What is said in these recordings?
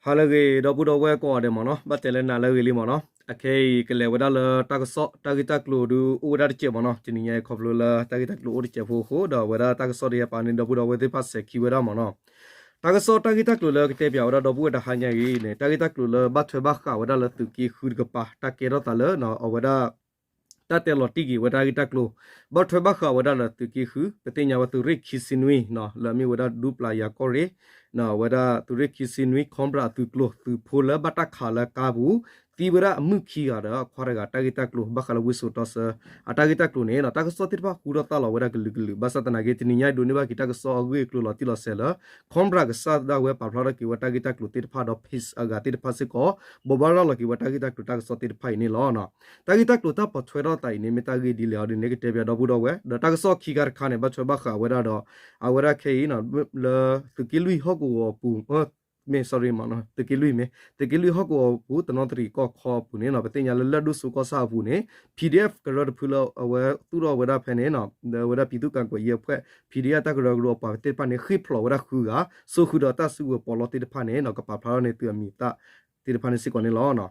ဟါလၢအဂ့ၤ ဒီပုၢ်ဒီဝဲၢ်ကိးဂၤဒဲးမ့ၢ်နီၤ, ဘၣ်တဲလၢနၤလၢအဂ့ၤလံမ့ၢ်နီၤ. အခဲအံၤကလဲၤဝဲဒၣ်လၢတၢ်ကစီၣ် တၢ်ဂ့ၢ်တၢ်ကျိၤဒုးအိၣ်ဝဲဒၣ်တစဲးမ့ၢ်နီၤ. တနံၤညါအံၤခီဖျိလၢတၢ်ဂ့ၢ်တၢ်ကျိၤအိၣ်တစဲးဖိအဃိ ဒီးအဝဲဒၣ်တၢ်ကစီၣ်ဒ်အံၤပာ်န့ၣ် ဒီပုၢ်ဒီဝဲၢ်သ့ၣ်တဖၣ်စဲၤခံဝဲဒၣ်မ့ၢ်နီၤ. တၢ်ကစီၣ်တၢ်ဂ့ၢ်တၢ်ကျိၤလၢကတဲပၠးဝဲဒၣ်ဒီပုၢ်ဝဲၢ်တဟါညါအံၤန့ၣ် တၢ်ဂ့ၢ်တၢ်ကျိၤလၢဘၣ်ထွဲဘၣ်ဃးဝဲဒၣ်လၢသုးက့ဃုတကပၤ တၢ်ကဲထီၣ်သးလၢ အဝဲဒၣ် တၢ်တဲလီၤတံၢ်က့ၤဝဲတၢ်ဂ့ၢ်တၢ်ကျိၤ ဘၣ်ထွဲဘၣ်ဃးဝဲဒၣ်လၢသုးက့ဃု ပသ့ၣ်ညါဝဲသုးရ့ၣ်ခံဆံနွံနီၤ လၢအမ့ၢ်ဝဲဒၣ်ဒူပျၤယၤကီၢ်ရ့ၣ် အဝဲဒၣ်သုးရ့ၣ်ခံဆံနွံ Cobra အသုးကျိၤ သုးဖိလၢဘၣ်တၢ်ခးလၢကါပူၤ သံဝဲဒၣ်အမုၣ်ခံဂၤဒီးအခွါတဂၤ တၢ်ဂ့ၢ်တၢ်ကျိၤ ဘၣ်ဃးလၢဝံစိာ်တီဆၢ အတၢ်ဂ့ၢ်တၢ်ကျိၤန့ၣ်နီၤ တၢ်ကစီၣ်သ့ၣ်တဖၣ်ဟူထီၣ်သါလီၤဝဲဒၣ်ကလုာ်ကလုာ် ဘၣ်ဆၣ်သနာ်က့ တနံၤညါအံၤဒိးန့ၢ်ဘၣ်က့ၤတၢ်ကစီၣ်အဂ့ၢ်အကျိၤလီၤတံၢ်လီၤဆဲးလၢ Cobra ကစၢ်ဒၣ်ဝဲပာ်ဖျါထီၣ်က့ၤဝဲတၢ်ဂ့ၢ်တၢ်ကျိၤသ့ၣ်တဖၣ်ဒီး page အဂၤသ့ၣ်တဖၣ်စ့ၢ်ကီး ဘိးဘၣ်ရၤလီၤက့ၤဝဲတၢ်ဂ့ၢ်တၢ်ကျိၤတၢ်ကစီၣ်သ့ၣ်တဖၣ်အံၤန့ၣ်လီၤ. တၢ်ဂ့ၢ်တၢ်ကျိၤတၢ်ပိာ်ထွဲထီၣ်သးအံၤန့ၣ် မ့ၢ်တၢ်ဂ့ၢ်ဒ်လဲၣ်အီၤဒ်န့ၣ် ကတဲပၠးဒီပုၢ်ဒီဝဲၢ် ဒီးတၢ်ကစီၣ်ခံခါတခါန့ၣ် ဘၣ်ထွဲဘၣ်ဃးဝဲဒၣ်ဒီး အဝဲဒၣ်ခဲအံၤ လၢသုးက့လွံၢ်ဟီၣ်ကဝီၤအပူၤ မ့ၢ် sorry မ့ၢ် သုးက့လွံၢ်မ့ၢ် သုးက့လွံၢ်ဟီၣ်ကဝီၤအပူၤ တနီသရံၣ်ကီၢ်ခီအပူၤန့ၣ်နီၤ ပသ့ၣ်ညါလၢလၢၢ်ဒိၣ်စိကီၢ်ဆၣ်အပူၤန့ၣ် PDF ကရၢတဖုလၢအဝဲသူၣ်ထီၣ်ဝဲဒၣ်ဖဲန့ၣ်နီၤ လၢအဝဲဒၣ် ပြည်သူ့ကာကွယ်ရေးအဖွဲ့ PDF တၢ်ကရၢကရိအပှၤသ့ၣ်တဖၣ်န့ၣ် ဃ့ၢ်ဖျိးဝဲဒၣ်ဃုဂၤ စိာ်ဃုာ်ဒီးတၢ်စုကဝဲၤပီးလီသ့ၣ်တဖၣ်န့ၣ်နီၤ ကပာ်ဖျါထီၣ်န့ၢ်သုးအမံၤသၣ်သ့ၣ်တဖၣ်န့ၣ်စ့ၢ်ကီးန့ၣ်လီၤ.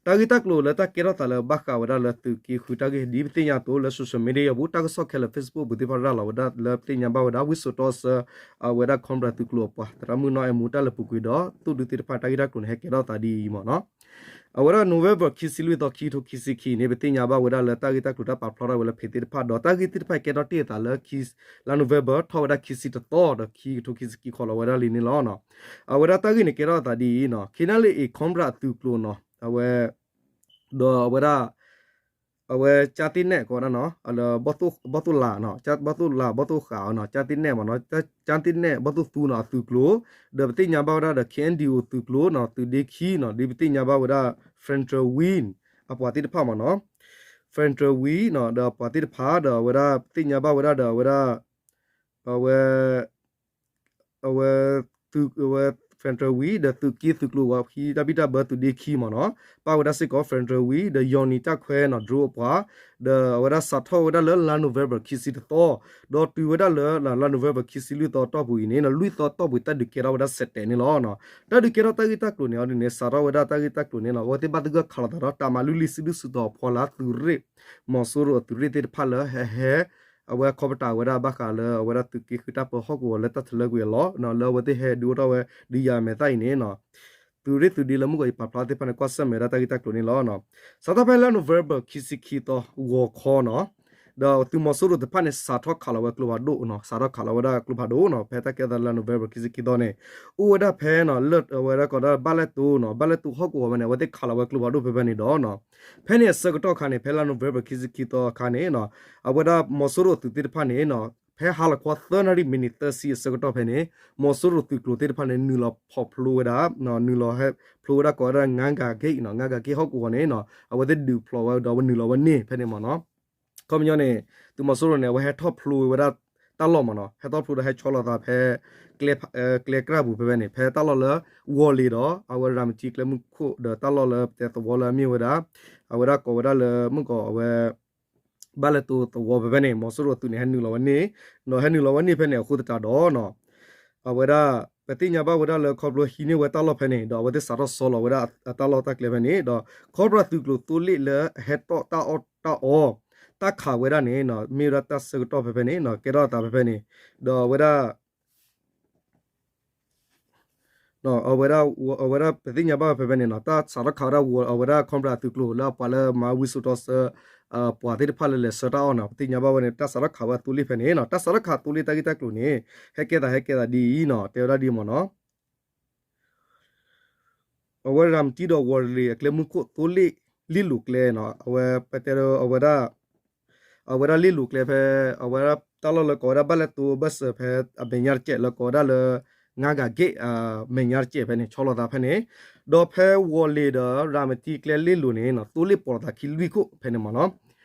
တၢ်ဂ့ၢ်တၢ်ကျိၤလၢတၢ်ကဲထီၣ်သးလၢဘၣ်ဃးဝဲဒၣ်လၢသုးက့ဃုတၢ်ဂ့ၢ်ဒ်ပသ့ၣ်ညါအသိးလၢ social media အပူၤ တၢ်ကစီၣ်ခဲလၢာ် Facebook ပူၤသ့ၣ်တဖၣ်ရၤလီၤဝဲဒၣ်လၢပသ့ၣ်ညါဘၣ်ဝဲဒၣ် ဝံစိာ်တီဆၢ အဝဲဒၣ် Cobra သုးကျိၤအပှၤ သရၣ်မုၣ်နီၢ်အဲၣ်မူ တၢ်လဲၤပူၤကွံာ်ဒီးသူၣ်ဒုသ့ၣ်တဖၣ်တၢ်ဂ့ၢ်တၢ်ကျိၤန့ၣ် ဟဲကဲထီၣ်သးဒ်အံၤမ့ၢ်နီၤ. အဝဲဒၣ် November ခံဆံလွံၢ်သီ ခံကထိခံဆံခံန့ၣ် ပသ့ၣ်ညါဘၣ်ဝဲဒၣ်လၢတၢ်ဂ့ၢ်တၢ်ကျိၤတၢ်ပာ်ဖျါထီၣ်ဝဲလၢ page သ့ၣ်တဖၣ်ဒီး တၢ်ဂ့ၢ်သ့ၣ်တဖၣ်ကဲထီၣ်တ့ၢ်အသးလၢ လါ November ထီၣ်ဝဲဒၣ်ခံဆံတသီ ဒီးခံကထိခံဆံခံခီလီၤဝဲဒၣ်လံန့ၣ်လီၤ. အဝဲဒၣ်တၢ်ဂ့ၢ်န့ၣ်ကဲထီၣ်အသးဒ်အံၤနီၤ KNLA Cobra အသုးကျိၤနီၤ အဝဲ ဒီးအဝဲဒၣ် အဝဲကၠၢ်သ့ၣ်နဲၣ်ကိးဝဲဒၣ်နီၤ ဘီၣ်သိၣ်လးနီၤ ဘီၣ်သိၣ်လး ဘီၣ်သိၣ်ဃးနီၤ ကၠၢ်သ့ၣ်နဲၣ်မ့ၢ်နီၤ ကၠၢ်သ့ၣ်နဲၣ် ဘီၣ်သိၣ်သူနီၤ အသုးကျိၤ ဒီးပသ့ၣ်ညါဘၣ်ဝဲဒၣ်ဒီး KNDO သုးကျိၤနီၤ သုးဒ့ခံနီၤ ဒ်ပသ့ၣ်ညါဘၣ်ဝဲဒၣ် Federal Wing အပှၤသ့ၣ်တဖၣ်မ့ၢ်နီၤ Federal Wing နီၤ ဒီးအပှၤသ့ၣ်တဖၣ်ဒီးအဝဲဒၣ် ပသ့ၣ်ညါဘၣ်ဝဲဒၣ်ဒီးအဝဲဒၣ် အဝဲ အဝဲ သုး အဝဲ Federal Wing ဒီးသုးက့သုးကျိၤဝဲခံ တၢ်ဘံၣ်တၢ်ဘၢသုးဒ့ခံမ့ၢ်နီၤ ပၣ်ဝဲဒၣ်စ့ၢ်ကီး Federal Wing ဒီး Yoni တၢ်ခွဲနီၤ drone အပှၤ ဒီးအဝဲဒၣ်စးထီၣ်ဝဲဒၣ်လၢလါ November ခံဆံတသီ ဒီးတုၤဝဲဒၣ်လၢလါ November ခံဆံလွံၢ်သီတီၢ်ပူၤအံၤန့ၣ် လွံၢ်သီတီၢ်ပူၤတၢ်ဒုးကဲထီၣ်ဝဲဒၣ်စဲးတဲာ်န့ၣ်လီၤ. တၢ်ဒုးကဲထီၣ်တၢ်ဂ့ၢ်တၢ်ကျိၤန့ၣ်အီၤဒ်န့ၣ် စးထီၣ်ဝဲဒၣ်တၢ်ဂ့ၢ်တၢ်ကျိၤန့ၣ်လီၤ အဝဲသ့ၣ်ဘၣ်သဂၢၢ်ခးလိာ်သးဒီးတၢ်မၤလုၢ်လံၤစုဒုၣ်စုတီၤအဖီလာ်သုးရ့ၣ် မီၤစိရိၤအသုးရ့ၣ်သ့ၣ်တဖၣ်လၢဟဲဟဲ အဝဲခီပတာ်ဝဲဒၣ်ဘၣ်ဃးလၢအဝဲဒၣ်သုးက့ဃုတၢ်ပၢဟီၣ်ကဝီၤလၢတၢ်ထလၢကွံာ်အလီၢ် လၢအဝဲသ့ၣ်ဟဲဒုးအိၣ်ထီၣ်ဝဲဒုးယၤမဲာ်သၣ်အံၤန့ၣ် သုးရ့ၣ်သုးဒ့လၢမုၢ်ကီၤအံၤပာ်ဖျါသ့ၣ်တဖၣ်န့ၣ် ကွၢ်ဆၢၣ်မဲာ်ဝဲဒၣ်တၢ်ဂ့ၢ်တၢ်ကျိၤန့ၣ်လီၤ. စးထီၣ်ဖဲလါ November ခံဆံခံသီ ဂီၤခီနီၤ ဒီးသုးမီၤစိရိၤတဖၣ်န့ၣ် စးထီၣ်ခးလီၤဝဲကျိဖးဒိၣ်နီၤ စးထီၣ်ခးလီၤဝဲဒၣ်ကျိဖးဒိၣ်နီၤ ဖဲတၢ်ကဲထီၣ်သးလါ November ခံဆံခံသီန့ၣ် အိၣ်ဝဲဒၣ်ဖဲနီၤ လၢအဝဲဒၣ်ကိးဒၣ်ဘၣ်လဲၣ်တိနီၤ ဘၣ်လဲၣ်တိဟီၣ်ကဝီၤဖဲန့ၣ် အဝဲသ့ၣ်ခးလီၤဝဲကျိဖးဒိၣ်ဖဲဖဲန့ၣ်ဒီးနီၤ ဖဲန့ၣ်အဆၢကတီၢ်အခါန့ၣ် ဖဲလါ November ခံဆံခံသီအခါန့ၣ်နီၤ အဝဲဒၣ်မီၤစိရိၤအသုးသ့ၣ်တဖၣ်န့ၣ်နီၤ ဖဲဟါလီၤခီသၢနၣ်ရံၣ်မံးနံးသၢဆံအဆၢကတီၢ်ဖဲန့ၣ် မီၤစိရိၤသုးကျိၤသ့ၣ်တဖၣ်န့ၣ် နုာ်လီၤဖီၣ်ဖျိဝဲဒၣ် နုာ်လီၤဟဲဖျိဝဲဒၣ်ကိးဝဲဒၣ် ငါးဂၤဂ့ၢ်နီၤ ငါးဂၤဂ့ၢ်ဟီၣ်ကဝီၤန့ၣ်နီၤ အဝဲသ့ၣ်ဒုးဖျိးဝဲဒီးဝဲနုာ်လီၤဝဲန့ၢ်ဖဲန့ၣ်မ့ၢ်နီၤ ခီပညီန့ၣ် သုးမီၤစိရိၤန့ၣ် အဝဲဟဲထီၣ်ဖျိဝဲဒၣ်တၢ်လီၢ်မ့ၢ်နီၤ ဟဲထီၣ်ဖျိဒီးဟဲဆီလီၤသးဖဲ ကျဲ ကျဲကြၢ်ပူၤဖဲဖဲန့ၣ် ဖဲတၢ်လီၢ်လၢဝီၤလ့ၤဒီး အဝဲရၤမတံကျဲမုၢ်ခိၣ်ဒီးတၢ်လီၢ်လၢပတဲသဝီလၢအမ့ၢ်ဝဲဒၣ် အဝဲဒၣ်ကိးဝဲဒၣ်လၢမုၢ်ကီၤအဝဲ ဘၣ်လဲၣ်တိသဝီဖဲဖဲန့ၣ် မီၤစိရိၤသုးန့ၣ် ဟဲနုာ်လီၤဝဲန့ၢ် ဒီးဟဲနုာ်လီၤဝဲန့ၢ်ဖဲန့ၣ်အဃိသတးဒီးနီၤ အဝဲဒၣ် ပသ့ၣ်ညါဘၣ်ဝဲဒၣ်လၢခီဖျိဟံးန့ၢ်ဝဲတၢ်လီၢ်ဖဲန့ၣ် ဒီးအဝဲသ့ၣ်စးထီၣ်ဆီလီၤဝဲဒၣ်အတၢ်လီၢ်တၢ်ကျဲဖဲန့ၣ် ဒီး Cobra သုးကျိၤသိလ့ၣ်လၢအဟဲတီၣ်တၢ်အီၣ်တၢ်အီ တၢ်ခးဝဲဒၣ်န့ၣ်နီၤ မ့ၢ်ဝဲဒၣ်တၢ်ဆၢကတီၢ်ဖဲဖဲန့ၣ်နီၤ ကဲထီၣ်အသးဖဲဖဲန့ၣ် ဒီးအဝဲဒၣ် အဝဲဒၣ် အဝဲဒၣ်ပသ့ၣ်ညါဘၣ်ဝဲဖဲဖဲန့ၣ်နီၤ တၢ်စးထီၣ်ခးဝဲဒၣ်ဝီၤ အဝဲဒၣ် Cobra သုးကျိၤလၢအပှၤလၢမၤဝံစိာ်တီဆၢ ပှၤသ့ၣ်တဖၣ်လၢလဲၤဆှၢတၢ်အီၣ်နီၤ ပသ့ၣ်ညါဘၣ်ဝဲန့ၣ် တၢ်စးထီၣ်ခးဝဲအသိလ့ၣ်ဖဲန့ၣ်နီၤ တၢ်စးထီၣ်ခးအသိလ့ၣ်တၢ်ဂ့ၢ်တၢ်ကျိၤန့ၣ် ဟဲကဲသးဟဲကဲသးဒ်အံၤနီၤ တဲဝဲဒၣ်ဒ်အံၤမ့ၢ်နီၤ အဝဲရၤမတံဒီးဝီၤလ့ၤအကျဲမုၢ်ခိၣ်သိလ့ၣ်လ့ၣ်လိၤကျဲနီၤ အဝဲပတဲအဝဲဒၣ် အဝဲဒၣ်လ့ၣ်လိၤကျဲဖဲ အဝဲဒၣ်တၢ်လီၢ်လၢကိးဝဲဒၣ်ဘၣ်လဲၣ်တိဘၢၣ်စၢၤဖဲအမဲာ်ညါတစဲးလၢကိးဝဲဒၣ်လၢ ငါးဂၤဂ့ၢ် အမဲာ်ညါတစဲးဖဲန့ၣ် ဆီလီၤသးဖဲန့ၣ် ဒီးဖဲဝီၤလ့ၤဒီးရၤမတံကျဲလ့ၣ်လိၤန့ၣ်နီၤ သိလ့ၣ်ပိာ်သးခံလွံၢ်ခိၣ်ဖဲန့ၣ်မ့ၢ်နီၤ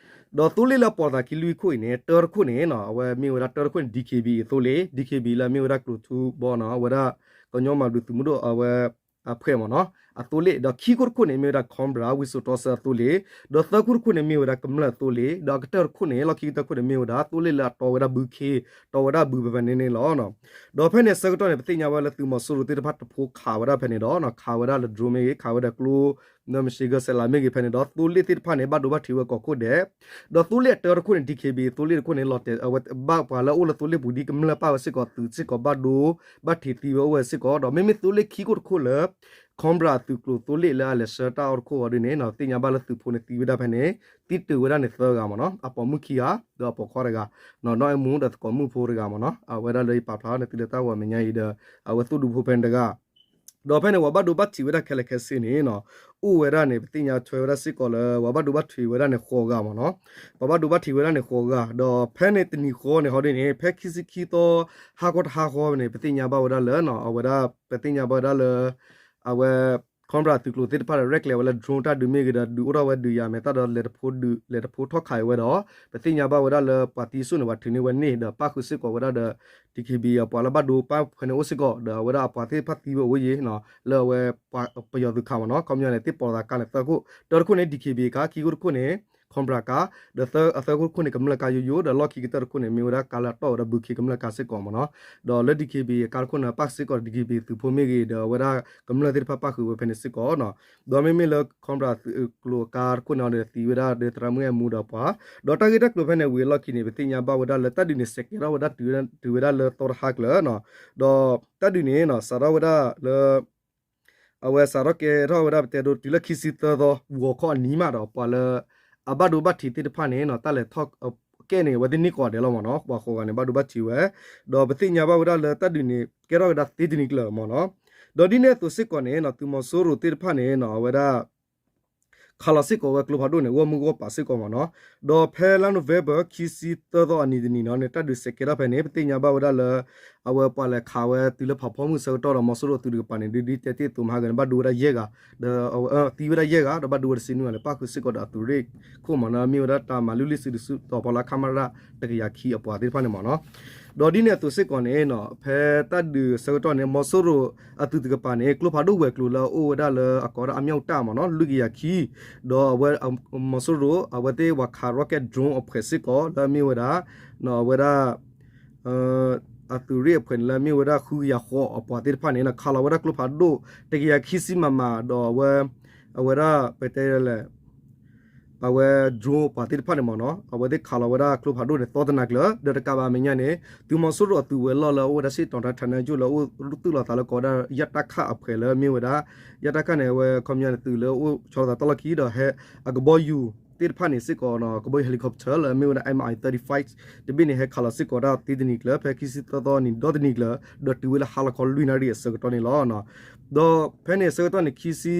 ဒီးသိလ့ၣ်လၢအပိာ်သးခံလွံၢ်ခိၣ်အံၤန့ၣ် တၢတခိၣ်န့ၣ်နီၤ အဝဲမ့ၢ်ဝဲဒၣ်တၢတခိၣ်န့ၣ် DKBA အသိလ့ၣ် DKBA လၢအမ့ၢ်ဝဲဒၣ်ကျိၤထူဘီနီၤ အဝဲဒၣ် ကညီမၤဘျုးသုးမုၢ်ဒိၣ်အဝဲ အဖှဲးမ့ၢ်နီၤ အသိလ့ၣ် ဒီးခံခိၣ်တခိၣ်န့ၣ် မ့ၢ်ဝဲဒၣ် Cobra ဝံစိာ်တီဆၢအသိလ့ၣ်, ဒီးသၢခိၣ်တခိၣ်န့ၣ် မ့ၢ်ဝဲဒၣ်ကမျၢၢ်အသိလ့ၣ်, ဒီးအကတၢၢ်တခိၣ်န့ၣ် လီၢ်ခံကတၢၢ်တခိၣ်န့ၣ် မ့ၢ်ဝဲဒၣ်သိလ့ၣ်လၢအတီဝဲဒၣ်ဘုခ့, တီဝဲဒၣ်ဘုဖဲဖဲန့ၣ်န့ၣ်လီၤ. ဒီးဖဲန့ၣ်အဆၢကတီၢ်န့ၣ် ပသ့ၣ်ညါဝဲလၢသုးမီၤစိရိၤသ့ၣ်တဖၣ်တဖိခးဝဲဒၣ်ဖဲန့ၣ်ဒီး ခးဝဲဒၣ်လၢ drone မ့ၢ်ဂ့ၤ, ခးဝဲဒၣ်ကျိ နၢမဆ့ကၢစဲးလးမ့ၢ်ဂ့ၤဖဲန့ၣ်ဒီး သိလ့ၣ်သ့ၣ်တဖၣ်န့ၣ် ဘၣ်ဒိဘၣ်ထံးဝဲကိးခိၣ်ဒဲး, ဒီးသိလ့ၣ်အတၢတခိၣ်န့ၣ် DKBA သိလ့ၣ်တခိၣ်န့ၣ် လီၤတဲာ်ဝဲဘၣ်ပှၤလၢအအိၣ်လၢသိလ့ၣ်ပူၤဒ်ကမျၢၢ်ပၣ်ဝဲစ့ၢ်ကီး သုးစ့ၢ်ကီးဘၣ်ဒိဘၣ်ထံးသံဝဲအိၣ်ဝဲစ့ၢ်ကီး, ဒီးမ့မ့ၢ်သိလ့ၣ်ခံခိၣ်တခိၣ်လၢ Cobra သုးကျိၤသိလ့ၣ်လၢအလဲၤဆှၢတၢ်အီၣ်တခိၣ်အီၤဒ်န့ၣ် သ့ၣ်ညါဘၣ်လၢသုးဖိန့ၣ်သံဝဲဒၣ်ဖဲန့ၣ် သံတ့ၢ်ဝဲဒၣ်န့ၣ်သၢဂၤမ့ၢ်နီၤ, အပိာ်မုၣ်ခံဂၤ ဒီးအပိာ်ခွါတဂၤ, နီၢ်အဲၣ်မူဒီးသကိးမုၣ်ဖိတဂၤမ့ၢ်နီၤ, အဝဲဒၣ်လၢယပာ်ဖျါန့ၣ် သုလၢတၢ်ဂီၤမဲာ်ညါအံၤဒီး အဝဲသိၣ်ဒူဖိဖဲန့ၣ်တဂၤ ဒီးဖဲန့ၣ် ပှၤဘၣ်ဒိဘၣ်ထံးဝဲဒၣ်ခဲလၢာ်ခဲဆ့န့ၣ်နီၤ, အိၣ်ဝဲဒၣ်န့ၣ် ပသ့ၣ်ညါထွဲဝဲဒၣ်စ့ၢ်ကီးလၢ ပှၤဘၣ်ဒိဘၣ်ထံးဝဲဒၣ်န့ၣ်ဃိးဂၤမ့ၢ်နီၤ, ပှၤဘၣ်ဒိဘၣ်ထံးဝဲဒၣ်န့ၣ်ဃိးဂၤ, ဒီးဖဲန့ၣ်တနံၤဃီန့ၣ်ဟီဒ်န့ၣ် ဖဲခံဆံခံသီ ဟါခီတဟါဃီန့ၣ် ပသ့ၣ်ညါဘၣ်ဝဲဒၣ်လၢ အဝဲဒၣ် ပသ့ၣ်ညါဘၣ်ဝဲဒၣ်လၢ အဝဲ Cobra သုးကျိၤသ့ၣ်တဖၣ်ဒီး ရဲၣ်ကျဲၤဝဲလၢ drone တၢ်ဒုးမ့ၢ်ဂ့ၤဒီး ဒုးအိၣ်ထီၣ်ဝဲဒုးယၤမဲာ်သၣ်ဒီး လဲၤတဖိဒုး လဲၤတဖိထီၣ်ခးအီၤဝဲဒီး ပသ့ၣ်ညါဘၣ်ဝဲဒၣ်လၢပှၤသံအစိၣ်န့ၣ် ပှၤထုးန့ၢ်ဝဲန့ၢ်ဒီး ပၣ်ဃုာ်စ့ၢ်ကီးဝဲဒၣ်ဒီး DKBA အပှၤလၢဘၣ်ဒိပၣ်ဖဲန့ၣ်အိၣ်စ့ၢ်ကီး ဒီးအဝဲဒၣ်အပှၤသ့ၣ်တဖၣ်သံဝဲအိၣ်ယံၤ လၢအဝဲပယီၤသုးခးမ့ၢ်နီၤ, ခီပညီန့ၣ် သ့ၣ်ပိာ်သးကါန့ၣ်သၢခိၣ်, တၢတခိၣ်န့ၣ် DKBA ကါ, ခံခိၣ်တခိၣ်န့ၣ် Cobra ကါ, ဒီးအသၢခိၣ်တခိၣ်န့ၣ် ကမျၢၢ်ကါယိယိ, ဒီးလီၢ်ခံကတၢၢ်တခိၣ်န့ၣ် မ့ၢ်ဝဲဒၣ်ကါလၢအတီၢ်ဝဲဒၣ်ဘုခ့ကမျၢၢ်ကါစ့ၢ်ကီးမ့ၢ်နီၤ, ဒီးလၢ DKBA အကါတခိၣ်န့ၣ် ပၣ်ဃုာ်စ့ၢ်ကီး DKBA သုးဖိမ့ၢ်ဂ့ၤ ဒီးအဝဲဒၣ်ကမျၢၢ်သ့ၣ်တဖၣ်ပၣ်ဃုာ်ဝဲဖဲန့ၣ်စ့ၢ်ကီးနီၤ, ဒီးမ့မ့ၢ်လၢ Cobra သုးကျိၤအကါတခိၣ်န့ၣ်ဒီးသံဝဲဒၣ်ဒီးသရၣ်မုၣ်အဲၣ်မူဒီးပှၤ, ဒီးတၢ်ဂ့ၢ်တၢ်ကျိၤဖဲန့ၣ်ဝံၤအလီၢ်ခံန့ၣ် ပသ့ၣ်ညါဘၣ်ဝဲဒၣ်လၢတၢ်ဒုးန့ၣ် စဲးကဲထီၣ်ဝဲဒၣ် တုၤဝဲဒၣ်လၢသီတဟါကျၢၤနီၤ, ဒီးတၢ်ဒုးန့ၣ်နီၤ စးထီၣ်ဝဲဒၣ်လၢ အဝဲစးထီၣ်ကဲထီၣ်ဝဲဒၣ်ပတဲဒိတုၤလၢခံဆံသၢသီ ဂီၤခီအနံၤမးဒီး ပှၤလၢ အဘၣ်ဒိဘၣ်ထံးသ့ၣ်တဖၣ်န့ၣ်နီၤ တၢ်လဲၤထီၣ်ကဲန့ၣ် အဝဲသ့ၣ်န့ၢ်ကိးဂၤဒဲးလီၤမ့ၢ်နီၤ, ပှၤဃိးဂၤန့ၣ် ဘၣ်ဒိဘၣ်ထံးဝဲ, ဒီးပသ့ၣ်ညါဘၣ်ဝဲဒၣ်လၢတၢ်ဒုးန့ၣ် ကဲထီၣ်ကဒါသ့တနံၤကျၢၤမ့ၢ်နီၤ, ဒီးဒ်န့ၣ်အသိးစ့ၢ်ကီးန့ၣ်နီၤ သုးမီၤစိရိၤသ့ၣ်တဖၣ်န့ၣ်နီၤ အဝဲဒၣ် ခးလီၤစ့ၢ်ကီးဝဲကျိဖးဒိၣ်န့ၣ် ဂီၢ်မုၢ်ဂီၢ်ပၤစ့ၢ်ကီးမ့ၢ်နီၤ, ဒီးဖဲလါ November ခံဆံသၢသီအနံၤတနံၤနီၤန့ၣ် တၢ်ဒုးစဲးကဲထီၣ်ဖဲန့ၣ် ပသ့ၣ်ညါဘၣ်ဝဲဒၣ်လၢ အဝဲပှၤလဲၤခးဝဲတုၤလၢဖးဖီမုၢ်ဆၢကတီၢ်ဒီး မီၤစိရိၤအသုးတကပၤန့ၣ် ဒ်ဒ်တဲတ့ၢ်အသိးမဟါဂီၤန့ၣ် ဘၣ်ဒိဝဲဒၣ်ယဲၢ်ဂၤ, ဒီးအဝဲသံဝဲဒၣ်ယဲၢ်ဂၤ ဒီးဘၣ်ဒိဝဲတဆံနွံဂၤန့ၣ် ပၣ်ဃုာ်စ့ၢ်ကီးဒီးအသုးရ့ၣ်ခိၣ်မ့ၢ်နီၤ မ့ၢ်ဝဲဒၣ်တၢ်မၤလုၢ်လံၢ်စုဒုးစုတီၤဖီလာ် ခမရ တကယၤခံအပှၤသ့ၣ်တဖၣ်န့ၣ်မ့ၢ်နီၤ, ဒီးဒ်န့ၣ်အသိးစ့ၢ်ကီးန့ၣ်နီၤ ဖဲတၢ်ဒုးဆၢကတီၢ်န့ၣ် မီၤစိရိၤအသုးတကပၤန့ၣ် ကျိဖးဒိၣ်ဝဲၤကျိၤလၢအအိၣ်ဝဲဒၣ်လၢအကိးဝဲဒၣ်အမြောက်တပ်မ့ၢ်နီၤ လွံၢ်ကယၤခံ, ဒီးအဝဲ မီၤစိရိၤ အဝဲသ့ၣ်ပှၤခး rocket drone အဖှဲးစ့ၢ်ကီး လၢအမ့ၢ်ဝဲဒၣ် အဝဲဒၣ် အသုးရ့ၣ်အဖှဲးန့ၣ်လၢအမ့ၢ်ဝဲဒၣ်ဃုကယၤဃိးအပှၤသ့ၣ်တဖၣ်န့ၣ် ခးလီၤဝဲဒၣ်ကျိဖးဒိၣ် တကယၤခံဆံ MM ဒီးအဝဲ အဝဲဒၣ် ပတဲလဲၣ် အဝဲ drone အပှၤသ့ၣ်တဖၣ်န့ၣ်မ့ၢ်နီၤ အဝဲသ့ၣ်ခးလီၤဝဲဒၣ်ကျိဖးဒိၣ်န့ၣ် သီတနၤကျၢၤ ဒီးတကးဘၣ်အမဲာ်ညါန့ၣ် သုးမီၤစိရိၤအသုးဝဲၤလီၢ်လၢအအိၣ်ဝဲဒၣ် စစ်တောင်တိုင်း ဌာနချုပ် လၢအအိၣ်သုးလီၤသးလၢကိးဝဲဒၣ် ရတခ အဖှဲးလၢအမ့ၢ်ဝဲဒၣ် ရတခ န့ၣ် အဝဲခီပညီန့ၣ် သုးလၢအအိၣ်ဆီလီၤသးတၢ်လီၢ်ခံဒီးဟဲ အကဘီယူၤသ့ၣ်တဖၣ်န့ၣ်စ့ၢ်ကီးနီၤ ကဘီယူၤ helicopter လၢအမ့ၢ်ဝဲဒၣ် MI thirty-five တဘ့ၣ်န့ၣ် ဟဲခးလီၤစ့ၢ်ကီးဒၣ်သ့တနံၤကျၢၤ ဖဲခံဆံသၢသီနံၤဒီတနံၤကျၢၤ ဒီးတုၤဝဲလၢဟါလီၤခီလွံၢ်နၣ်ရံၣ်အဆၢကတီၢ်န့ၣ်လီၤ. ဒီးဖဲန့ၣ်အဆၢကတီၢ်န့ၣ် ခံဆံ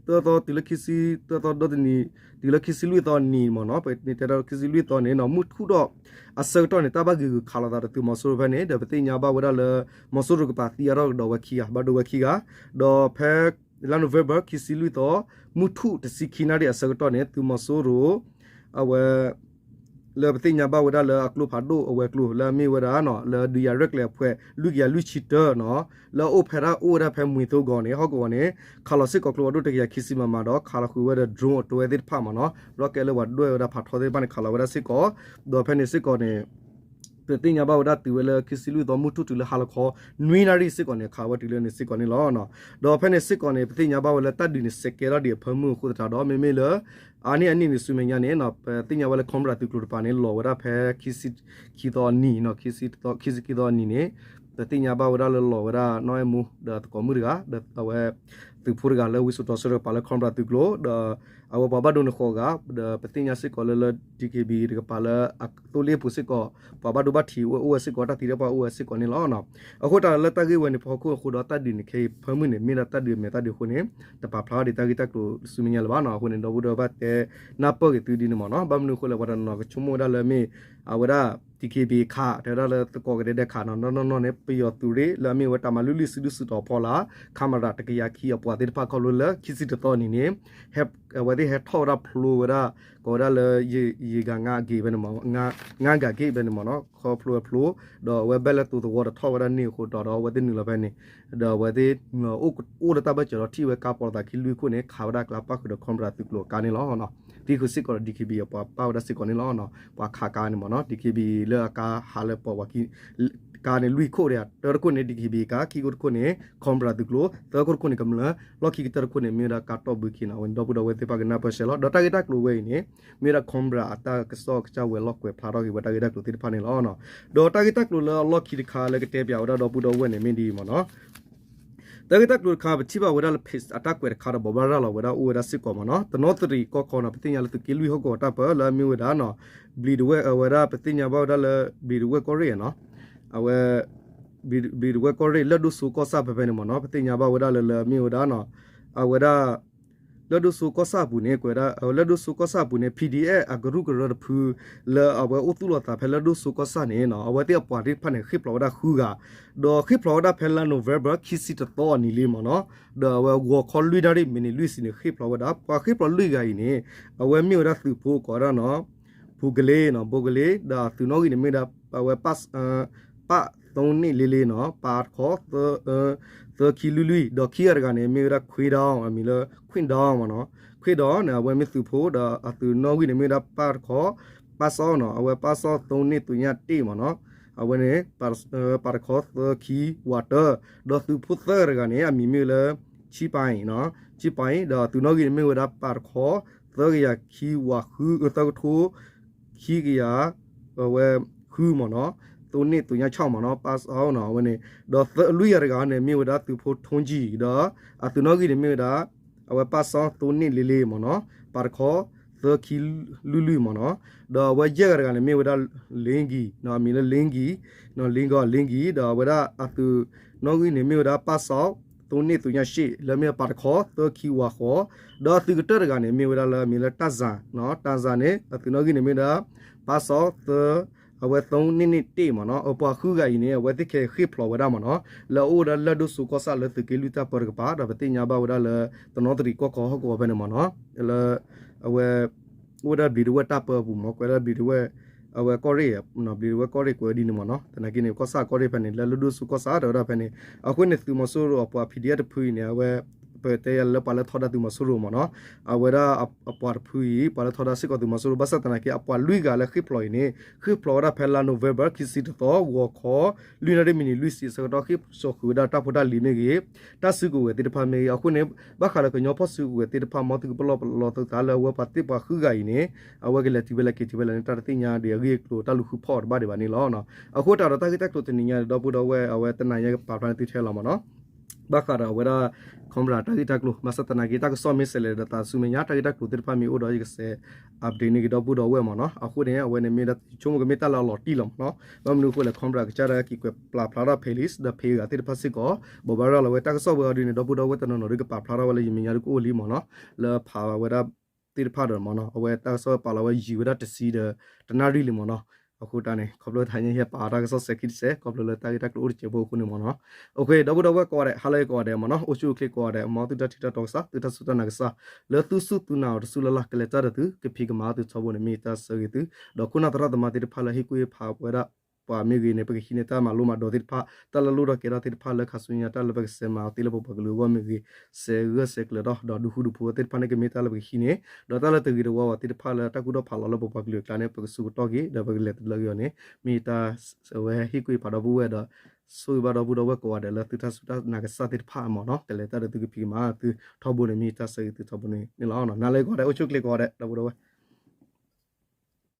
သၢသီတုၤလၢခံဆံသၢသီဒီတနံၤ တုၤလၢခံဆံလွံၢ်သီနံၤမ့ၢ်နီၤ ပတဲဒီးခံဆံလွံၢ်သီန့ၣ်နီၤ မုၢ်ထူၣ်ဒီးအဆၢကတီၢ်န့ၣ် တၢ်ဘၣ်ဂ့ၤဂုာ်ခးလိာ်သးဒီးသုးမီၤစိရိၤဖဲန့ၣ် ဒီးပသ့ၣ်ညါဘၣ်ဝဲဒၣ်လၢ မီၤစိရိၤကပၤသံအါထီၣ်ကဒီးဝဲခံဂၤ ဘၣ်ဒိဝဲခံဂၤ ဒီးဖဲလါ November ခံဆံလွံၢ်သီ မုၢ်ထူၣ်တဆံခံနၣ်ရံၣ်အဆၢကတီၢ်န့ၣ် သုးမီၤစိရိၤ အဝဲ လၢပသ့ၣ်ညါဘၣ်ဝဲဒၣ်လၢအကျိဖးဒိၣ်အဝဲၤကျိၤလၢအမ့ၢ်ဝဲဒၣ်နီၤ လၢဒုးယၤရဲၣ်ကျဲၤအဖှဲး လွံၢ်ကယၤလွံၢ်ဆံတၢနီၤ လၢအအိၣ်ဖဲဒၣ်အိၣ်ဝဲဒၣ်ဖဲမွံသိကီၢ်န့ၣ် ဟီၣ်ကဝီၤန့ၣ် ခးလီၤစ့ၢ်ကီးကျိဖးဒိၣ်တကယၤခံဆံ MM ဒီးခးလီၤဃုာ်ဝဲဒီး drone အတွဲသ့ၣ်တဖၣ်မ့ၢ်နီၤ rocket လၢပှၤဒွဲၣ်ဝဲဒၣ်ဖးထီသ့ၣ်တဖၣ်န့ၣ် ခးလီၤဝဲဒၣ်စ့ၢ်ကီး ဒီးဖဲန့ၣ်စ့ၢ်ကီးန့ၣ် ပသ့ၣ်ညါဘၣ်ဝဲဒၣ်တုၤဝဲလၢခံဆံလွံၢ်သီမုၢ်ထူၣ်တုၤလၢဟါလီၤခီ နွံနၣ်ရံၣ်စ့ၢ်ကီးန့ၣ် ခးဝဲတုၤလၢန့ၣ်စ့ၢ်ကီးန့ၣ်လီၤ. ဒီးဖဲန့ၣ်စ့ၢ်ကီးန့ၣ် ပသ့ၣ်ညါဘၣ်ဝဲလၢတၢ်ဒုးန့ၣ် စဲးကဲထီၣ်ဒံးအဖၢမုၢ်အဃိသတးဒီး မ့မ့ၢ်လၢ အါန့ၢ်အနံၣ်န့ၣ်ဆူမဲာ်ညါန့ၣ် ပသ့ၣ်ညါဝဲလၢ Cobra သုးကျိၤတကပၤန့ၣ် လီၤဝဲဒၣ်ဖဲခံဆံခံသီအနံၤ ခံဆံခံသီအနံၤန့ၣ် ပသ့ၣ်ညါဘၣ်ဝဲဒၣ်လၢလီၤဝဲဒၣ်နီၢ်အဲၣ်မူ ဒီးသကိးမုၣ်တဂၤ ဒီးအဝဲ သုးဖိတဂၤလၢဝံစိာ်တီဆၢတကပၤလၢ Cobra သုးကျိၤ ဒီးအဝဲပှၤဘၣ်ဒိန့ၣ်ဃိးဂၤ ဒီးပသ့ၣ်ညါစ့ၢ်ကီးလၢလၢ DKBA တကပၤလၢအသိလ့ၣ်ပူၤစ့ၢ်ကီး ပှၤဘၣ်ဒိဘၣ်ထံးဝဲအိၣ်ဝဲစ့ၢ်ကီး တၢ်သံတၢ်ပှၢ်အိၣ်ဝဲစ့ၢ်ကီးန့ၣ်လီၤ. အဃိသတးလၢတၢ်ဂ့ၢ်ဝဲန့ၣ် ဖီခိၣ်အဃိဒီးတၢ်ဒုးန့ၣ် ခဲအံၤဖၢမုၢ်န့ၣ် မ့ၢ်ဒၣ်တၢ်ဒုးအမဲာ်တၢ်ဒုးအဃိန့ၣ် တပာ်ဖျါဒံးတၢ်ဂ့ၢ်တၢ်ကျိၤဆူမဲာ်ညါလၢၤဘၣ်နီၤ. အဃိန့ၣ် ဒီပုၢ်ဒီဝဲၢ်တဲနၢ်ပၢၢ်က့ၤသုဒ်န့ၣ်မ့ၢ်နီၤ. ဘၣ်မနုၤအဃိလဲၣ် ပှၤတနီၤနီၤကဆိကမိၣ်ဝဲဒၣ်လၢမ့ၢ် အဝဲဒၣ် DKBA ခး တဲဝဲဒၣ်လၢသကိးကဒဲဒဲးခးနီၤ နီၢ်နီၢ်နီၢ်န့ၣ် ပယီၤသုးရ့ၣ်လၢအမ့ၢ်ဝဲတၢ်မၤလုၢ်လုၢ်စုဒုၣ်စုတီၤဖီလာ် ခမရ တကယၤခံအပှၤသ့ၣ်တဖၣ်ခီဖျိလၢခံဆံတသီအနံၤန့ၣ် အဝဲသ့ၣ်ဟဲထီၣ်ဝဲဒၣ်ဖျိဝဲဒၣ် ကိးဝဲဒၣ်လၢ ရေဂံဂ့ၤဖဲန့ၣ်မ့ၢ် ငါးဂံဂ့ၤဖဲန့ၣ်မ့ၢ်နီၤ ခီဖျိဝဲဖျိ ဒီးအဝဲဘၣ်လၢတိၤသဝီတထီၣ်ဝဲဒၣ်န့ၣ်အဃိဒီး ဒီးအဝဲသ့ၣ်နုာ်လီၤဖဲန့ၣ် ဒီးအဝဲသ့ၣ် အိၣ်လၢတၢ်ဘၢၣ်စၢၤဒီးထံၣ်ဝဲကါပီၤသးခံလွံၢ်ခိၣ်န့ၣ် ခးဝဲဒၣ်ကျါပၣ်ဃုာ်ဒီး Cobra သုးကျိၤအကါန့ၣ်လီၤ. သံဃုာ်စ့ၢ်ကီးဒီး DKBA အပှၤပၣ်ဝဲဒၣ်စ့ၢ်ကီးန့ၣ်လီၤ. ပှၤခးကါန့ၣ်မ့ၢ်နီၤ DKBA လၢအကါဟးလၢပှၤဝၤခံ ကါန့ၣ်လွံၢ်ခိၣ်ဒီး တၢတခိၣ်န့ၣ် DKBA ကါ ခံခိၣ်တခိၣ်န့ၣ် Cobra သုးကျိၤ သၢခိၣ်တခိၣ်န့ၣ် ကမျၢၢ် လီၢ်ခံကတၢၢ်တခိၣ်န့ၣ် မ့ၢ်ဝဲဒၣ်ကါတီၢ်ဘုခ့နီၤ အဝဲန့ၣ်ဒီပုၢ်ဒီဝဲၢ်သ့ၣ်တဖၣ်ကနၢ်ပၢၢ်ဆှၢလီၤ. ဒီးတၢ်ဂ့ၢ်တၢ်ကျိၤဝဲအံၤန့ၣ် မ့ၢ်ဝဲဒၣ် Cobra အတၢ်ကစီၣ်ကစၢ်ဝဲၤလီၢ်ကွဲးဖျါထီၣ်က့ၤဝဲတၢ်ဂ့ၢ်တၢ်ကျိၤသ့ၣ်တဖၣ်န့ၣ်လီၤ. ဒီးတၢ်ဂ့ၢ်တၢ်ကျိၤလၢအလီၢ်ခံတခါလၢကတဲပၠးဝဲဒၣ်ဒီပုၢ်ဒီဝဲၢ်န့ၣ်မ့ၢ်ဒ်အံၤမ့ၢ်နီၤ တၢ်ဂ့ၢ်တၢ်ကျိၤတခါ ပထံၣ်ဘၣ်ဝဲဒၣ်လၢ page အတၢ်ကွဲးတခါဒီး ဘိးဘၣ်ရၤလီၤဝဲဒၣ်အိၣ်ဝဲဒၣ်စ့ၢ်ကီးမ့ၢ်နီၤ တနီသရံၣ်ကီၢ်ခီနီၤ ပသ့ၣ်ညါလၢသုးက့လွံၢ်ဟီၣ်ကဝီၤတၢ်ပၢလၢအမ့ၢ်ဝဲဒၣ်နီၤ ဘျံးတဝဲၢ် အဝဲဒၣ် ပသ့ၣ်ညါဘၣ်ဝဲဒၣ်လၢ ဘျံးတဝဲၢ်ကီၢ်ရ့ၣ်နီၤ အဝဲ ဘျံးတဝဲၢ်ကီၢ်ရ့ၣ် လၢၢ်ဒိၣ်စိကီၢ်ဆၣ်ဖဲဖဲန့ၣ်မ့ၢ်နီၤ ပသ့ၣ်ညါဘၣ်ဝဲဒၣ်လၢလၢအမ့ၢ်ဝဲဒၣ်နီၤ အဝဲဒၣ် လၢၢ်ဒိၣ်စိကီၢ်ဆၣ်အပူၤန့ၣ် ကွဲးဝဲဒၣ် လၢၢ်ဒိၣ်စိကီၢ်ဆၣ်အပူၤန့ၣ် PDF အကရူၢ်ကရၢတဖု လၢအဝဲအိၣ်သူၣ်လီၤသးဖဲလၢၢ်ဒိၣ်စိကီၢ်ဆၣ်န့ၣ်နီၤ အဝဲသ့ၣ်အပှၤသ့ၣ်တဖၣ်န့ၣ် ဃ့ၢ်ဖျိးဝဲဒၣ်ဃုဂၤ ဒီးဃ့ၢ်ဖျိးဝဲဒၣ်ဖဲလါ November ခံဆံတသီအနံၤလံမ့ၢ်နီၤ ဒီးအဝဲဂီၤခီလွံၢ်နၣ်ရံၣ်မံးနံးလွံၢ်ဆံန့ၣ် ဃ့ၢ်ဖျိးဝဲဒၣ် ပှၤဃ့ၢ်ဖျိးလွံၢ်ဂၤအံၤန့ၣ် အဝဲမ့ၢ်ဝဲဒၣ်သုးဖိကိးဝဲဒၣ်နီၤ ဘူကလ့နီၤ ဘူကလ့ ဒီးအသုးနီၣ်ဂံၢ်န့ၣ်မ့ၢ်ဝဲဒၣ် အဝဲ ပၣ် သုံးနှစ်လေးလေးနီၤ ပာ်တခီ သၢခံလွံၢ်လွံၢ် ဒီးခံဂၤတဂၤန့ၣ် မ့ၢ်ဝဲဒၣ် ခွေးတောင် အမံၤလၢ ခွင့်တောင် မ့ၢ်နီၤ ခွင့်တောင် န့ၣ် အဝဲမ့ၢ်သုးဖိ ဒီးအသုးနီၣ်ဂံၢ်န့ၣ်မ့ၢ်ဝဲဒၣ် ပၣ်တခီ ပၣ်စီနီၤ အဝဲ ပၣ်စီ သုံးနှစ် သုည တ့ၢ် မ့ၢ်နီၤ အဝဲန့ၣ် ပာ်တခီ သၢခံ ဝးတၢ ဒီးသုးဖိသၢဂၤတဂၤန့ၣ် အမံၤမ့ၢ်ဝဲလၢ ဆံပၤအံၤ ဆံပၤအံၤ ဒီးအသုးနီၣ်ဂံၢ်န့ၣ်မ့ၢ်ဝဲဒၣ် ပာ်တခီ သၢကယၤခံ ဝးဃု သၢကထိ ခံကယၤ အဝဲ ဃု မ့ၢ်နီၤ သုံးနှစ် သုည ခြောက် မ့ၢ်နီၤ ပၣ်စီနီၤ အဝဲန့ၣ် ဒီးသၢလွံၢ်ဂၤတဂၤန့ၣ် မ့ၢ်ဝဲဒၣ်သုးဖိ ထွန်းကြည် ဒီးအသုးနီၣ်ဂံၢ်န့ၣ်မ့ၢ်ဝဲဒၣ် အဝဲ ပၣ်စီ သုံးနှစ် လေးလေး မ့ၢ်နီၤ ပာ်တခီ သၢခံလွံၢ်လွံၢ် မ့ၢ်နီၤ ဒီးအဝဲယဲၢ်ဂၤတဂၤန့ၣ် မ့ၢ်ဝဲဒၣ် လင်းကီ အမံၤလၢ လင်းကီ လင်းကီ လင်းကီ ဒီးအဝဲဒၣ်အသုးနီၣ်ဂံၢ်န့ၣ်မ့ၢ်ဝဲဒၣ် ပၣ်စီ သုံးနှစ် သုည ရှစ် လၢမ့ၢ်ပာ်တခီ သၢခံ ဝးဃိး ဒီးအသုးကတၢၢ်တဂၤန့ၣ် မ့ၢ်ဝဲဒၣ်လၢအမံၤလၢ တၢ်စၤ တၢ်စၤန့ၣ် အသုးနီၣ်ဂံၢ်န့ၣ်မ့ၢ်ဝဲဒၣ် ပၣ်စီ သၢ အဝဲ သုံးနှစ် နှစ် တ့ၢ် မ့ၢ်နီၤ အပှၤဃုဂၤအံၤန့ၣ် အဝဲသ့ၣ်ခဲဃ့ၢ်ဖျိးဝဲဒၣ်မ့ၢ်နီၤ လၢအအိၣ်ဝဲဒၣ်လၢၢ်ဒိၣ်စိကီၢ်ဆၣ်လၢသုးက့လွံၢ်တၢ်ပၢတကပၤ ဒီးပသ့ၣ်ညါဘၣ်ဝဲဒၣ်လၢ တနီသရံၣ်ကီၢ်ခီဟီၣ်ကဝီၤဖဲန့ၣ်မ့ၢ်နီၤ လၢ အဝဲ အိၣ်ဝဲဒၣ်ဘျံးတဝဲၢ်တၢ်ပၢအပူၤမ့ၢ် ကွဲးဒၣ်ဘျံးတဝဲၢ် အဝဲကီၢ်ရ့ၣ် ဘျံးတဝဲၢ်ကီၢ်ရ့ၣ်ကွဲးဝဲဒ်န့ၣ်မ့ၢ်နီၤ သနာ်က့န့ၣ် ကီၢ်ဆၣ်ကီၢ်ရ့ၣ်ဖဲန့ၣ် လၢလၢၢ်ဒိၣ်စိကီၢ်ဆၣ်တဲဝဲဒၣ်ဖဲန့ၣ် အဃိန့ၣ် သုးမီၤစိရိၤအပှၤ PDF တဖုအံၤန့ၣ် အဝဲ ပတဲယၤလၢပှၤလၢထီဒါသုးမီၤစိရိၤမ့ၢ်နီၤ အဝဲဒၣ်အပှၤတဖုအံၤ ပှၤလၢထီဒါစ့ၢ်ကီးသုးမီၤစိရိၤ ဘၣ်ဆၣ်သနာ်က့ အပှၤလွံၢ်ဂၤလၢဃ့ၢ်ဖျိးအံၤန့ၣ် ဃ့ၢ်ဖျိးဝဲဒၣ်ဖဲလါ November ခံဆံတသီ ဂီၤခီ လွံၢ်နၣ်ရံၣ်မံးနံးလွံၢ်ဆံအဆၢကတီၢ် ဃ့ၢ်စိာ်ဃုာ်ဝဲဒၣ်တၢ်ဖိတၢ်လံၤမ့ၢ်ဂ့ၤ တၢ်စုကဝဲၤသ့ၣ်တဖၣ်မ့ၢ်ဂ့ၤ အဃိန့ၣ် ဘၣ်ဃးဒီးကညီဖီၣ်စုကဝဲၤသ့ၣ်တဖၣ် မ်သုကပလီၢ်ပလီၢ်သုသးလၢအဝဲပှၤသ့ၣ်ပှၤဃုဂၤအံၤန့ၣ် အဝဲကလဲၤတုၤဖဲလဲၣ်က့ၤတုၤဖဲလဲၣ်န့ၣ် တၢ်တသ့ၣ်ညါဒံးအဂ့ၢ်အကျိၤတၢ်လူၤဃုဖီၣ်အီၤတဘၣ်ဒံးဘၣ်န့ၣ်လီၤ. အဃိတၢ်ဒီးတၢ်ဂ့ၢ်တၢ်ကျိၤတနံၤညါန့ၣ် ဒီပုၢ်ဒီဝဲၢ် အဝဲတနၤညါကပာ်ဖျါန့ၢ်သုထဲလီၤမ့ၢ်နီၤ ဘၣ်ဃးဒီးအဝဲဒၣ် Cobra တၢ်ဂ့ၢ်တၢ်ကျိၤ ဘၣ်ဆၣ်သနာ်က့ တၢ်ကစီၣ်မ့ၢ်စဲးလဲၤဒီးသးဆူမဲာ်ညါ တၢ်ဂ့ၢ်တၢ်ကျိၤသ့ၣ်တဖၣ်မ့ၢ်အိၣ်ဒီးယကစဲး update န့ၢ်က့ၤဒီပုၢ်ဒီဝဲၢ်မ့ၢ်နီၤ အဃိန့ၣ် အဝဲန့ၣ်မ့ၢ်ဒၣ် ဆိကမိၣ်ကမ့ၢ်တၢ်လၢအလီၤတံၢ်လီၤမ့ၢ်နီၤ ဘၣ်မနုၤအဃိလဲၣ် Cobra ကစၢ်ဒၣ်က့ၤကွဲးပျးဖျါထီၣ် playlist ဒီး page ဂၤသ့ၣ်တဖၣ်စ့ၢ်ကီး ဘိးဘၣ်ရၤလီၤဝဲတၢ်ကစီၣ်ဝဲအီၤဒ်န့ၣ် ဒီပုၢ်ဒီဝဲၢ်တနီၤနီၤဒ်ကပာ်ဖျါထီၣ်ဝဲလၢယမဲာ်ညါဒ်ကအိၣ်လံမ့ၢ်နီၤ လၢဖးဝဲဒၣ်သ့ၣ်တဖၣ်ဒီးမ့ၢ်နီၤ အဝဲတၢ်ကစီၣ်ပာ်လီၤဝဲယံာ်ဝဲဒၣ်တဆံဒီး တနၣ်ရံၣ်လံမ့ၢ်နီၤ အဃိတၢ်န့ၣ် ခီဖျိတဟါညါဟဲပာ်တၢ်ကစီၣ်စဲးခံတစဲး ခီဖျိလၢတၢ်ဂ့ၢ်တၢ်ကျိၤအိၣ်တစဲးဖိအဃိန့ၣ်မ့ၢ်နီၤ အဃိ ဒီပုၢ်ဒီဝဲၢ်ကိးဂၤဒဲး ဟါလၢအဂ့ၤကိးဂၤဒဲးမ့ၢ်နီၤ အိၣ်ဆူၣ်အိၣ်ချ့ကိးဂၤဒဲး မ်သုတၢ်ထံၣ်တၢ်တီကစၢ် သုတၢ်စူၢ်တၢ်နာ်ကစၢ် လၢသုစူၢ်သုနာ်အီၤတစူၢ်လၢ်လၢ် ကလဲၤတၢ်ဒီးသု ကဖံးကမၤသုထီဘိန့ၣ် မ့ၢ်တၢ်ဆၢဂ့ၤသု ဒီးခိၣ်နၢ်သရၣ်သမါသ့ၣ်တဖၣ်လၢဟ့ၣ်ကူၣ်ဟ့ၣ်ဖးဝဲဒၣ် ပှၤမ့ၢ်ဂ့ၤန့ၣ် ပကဟံးန့ၢ်တၢ်မၤလိမၤဒိးသ့ၣ်တဖၣ် တၢ်လၢလိၣ်ထီၣ်ကဲထီၣ်သ့ၣ်တဖၣ်လၢခါဆူညါ တၢ်လၢပကစဲးမၤအီၤသ့လၢပပှၤကလုာ်အဂီၢ်မ့ၢ်ဂ့ၤ စဲးဂၢၢ်စဲးကျၢၤထီၣ် ဒီးဒုးဃူဒုးဖိးသ့ၣ်တဖၣ်န့ၣ်ကမ့ၢ်တၢ်လၢပကဟံးန့ၢ် ဒီးတၢ်လၢတဂ့ၤတဝါဝဲသ့ၣ်တဖၣ်လၢတၢ်ကူၣ်ထီၣ်ဖးလီၤလၢပပှၤကလုာ်အကျါန့ၣ် ပကဆူးကတီၢ်က့ၤ ဒီးပကလဲၤတလၢက့ၤအီၤန့ၣ် မ့ၢ်တၢ်ဝဲဟ့ၣ်ကူၣ်ဟ့ၣ်ဖးဒီပုၢ်ဝဲၢ်ဒီး ဆိၣ်ဂ့ၤဘၣ်ဒီပုၢ်ဒီဝဲၢ်ကိးဂၤဒဲးလၢသုတၢ်စူၢ်တၢ်နာ်ကစၢ်သ့ၣ်တဖၣ်မ့ၢ်နီၤ ကလဲၤတၢ်ဒီးသုကဖံးကမၤသုထီဘိန့ၣ် မ့ၢ်တၢ်ဆၢဂ့ၤသုထီဘိန့ၣ်န့ၣ်လီၤ. နၤလၢကိးဂၤဒဲး အိၣ်ဆူၣ်အိၣ်ချ့ကိးဂၤဒဲး ဒီပုၢ်ဒီဝဲၢ်